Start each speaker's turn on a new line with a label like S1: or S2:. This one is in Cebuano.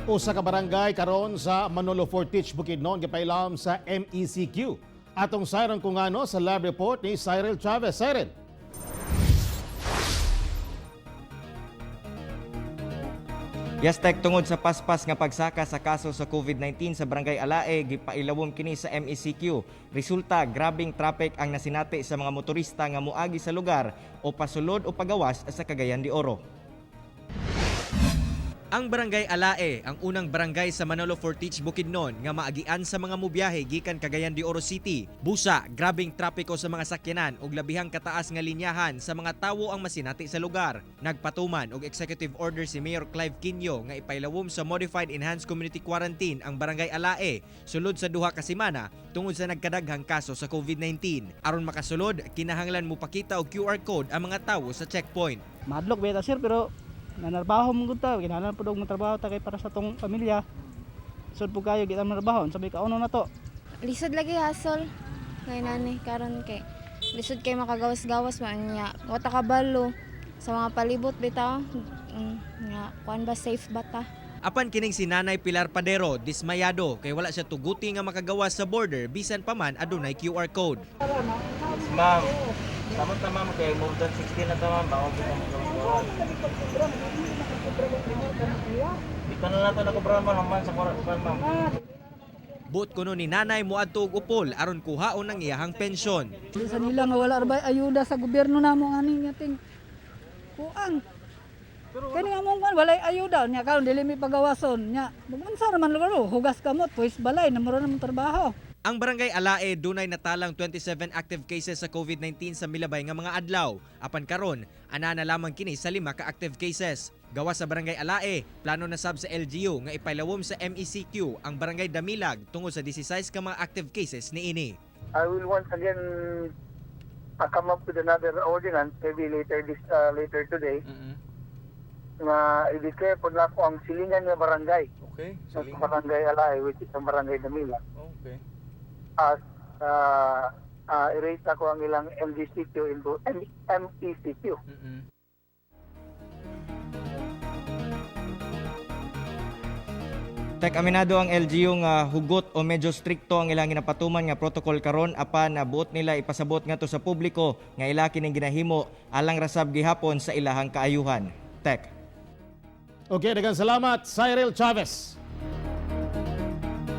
S1: Usa ka barangay karon sa Manolo Fortich, Bukidnon gipailawom sa MECQ. Atong sayran kung ano sa live report ni Cyril Chavez. Cyril.
S2: Yes, Tek, tungod sa paspas nga pagsaka sa kaso sa COVID-19 sa Barangay Alae, gipailawom kini sa MECQ. Resulta, grabing traffic ang nasinati sa mga motorista nga moagi sa lugar o pasulod o pagawas sa Cagayan de Oro. Ang Barangay Alae, ang unang barangay sa Manolo Fortich, Bukidnon nga maagian sa mga mubiyahe gikan Cagayan de Oro City. Busa, grabing trapiko sa mga sakyanan ug labihang kataas nga linyahan sa mga tawo ang masinati sa lugar. Nagpatuman og executive order si Mayor Clive Quinio nga ipailawom sa Modified Enhanced Community Quarantine ang Barangay Alae sulod sa 2 ka semana tungod sa nagkadaghang kaso sa COVID-19. Aron makasulod, kinahanglan mopakita og QR code ang mga tawo sa checkpoint.
S3: Madlok beta, sir, pero nanarbaho mo gud ta, kinahanglan pud og matrabaho ta kay para sa tong pamilya. Sud pud kayo di ta manarbaho, sabi ka ono na to.
S4: Lisod lagi hasol. Ngayon nani karon kay lisod kay makagawas-gawas man niya. Wa ta kabalo sa mga palibot bitaw. Nga kuan ba, safe ba ta?
S2: Apan kining si Nanay Pilar Padero, dismayado kay wala siya tuguti nga makagawas sa border bisan pa man adunay QR code.
S5: Ma'am, samot na, ma'am, kay more than 16 na ta, ma'am, bawal kita magawas. Di pa na nato nakobra, ma'am, human sa kuran, ma'am.
S2: Buot kuno ni Nanay moadto og upol aron kuhaon ang iyahang pensyon.
S6: Sa nila nga wala ra ayuda sa gobyerno namo ani nga ting kuang. Kani nga mong kuan walay ayuda nya karon dili mi pagawason nya. Unsa raman lugar, hugas kamot puis balay na mura naman trabaho.
S2: Ang Barangay Alae dunay natalang 27 active cases sa COVID-19 sa milabay nga mga adlaw. Apan karon, ana na lamang kini sa 5 ka active cases. Gawas sa Barangay Alae, plano na sab sa LGU nga ipailawom sa MECQ ang Barangay Damilag tungod sa 16 ka mga active cases niini.
S7: I will once again come up with another ordinance maybe later today nga i-declare po na ako ang silingan nga barangay sa Barangay Alae, which is ang Barangay Damilag, as erase ako ang ilang MGCQ into MECQ.
S2: Tek, aminado ang LGU nga hugot o medyo strikto ang ilang ginapatuman nga protocol karon, apan buot nila ipasabot ngadto sa publiko nga ila kining ginahimo alang rasab gihapon sa ilahang kaayuhan. Tek.
S1: Okay, daghang salamat, Cyril Chavez.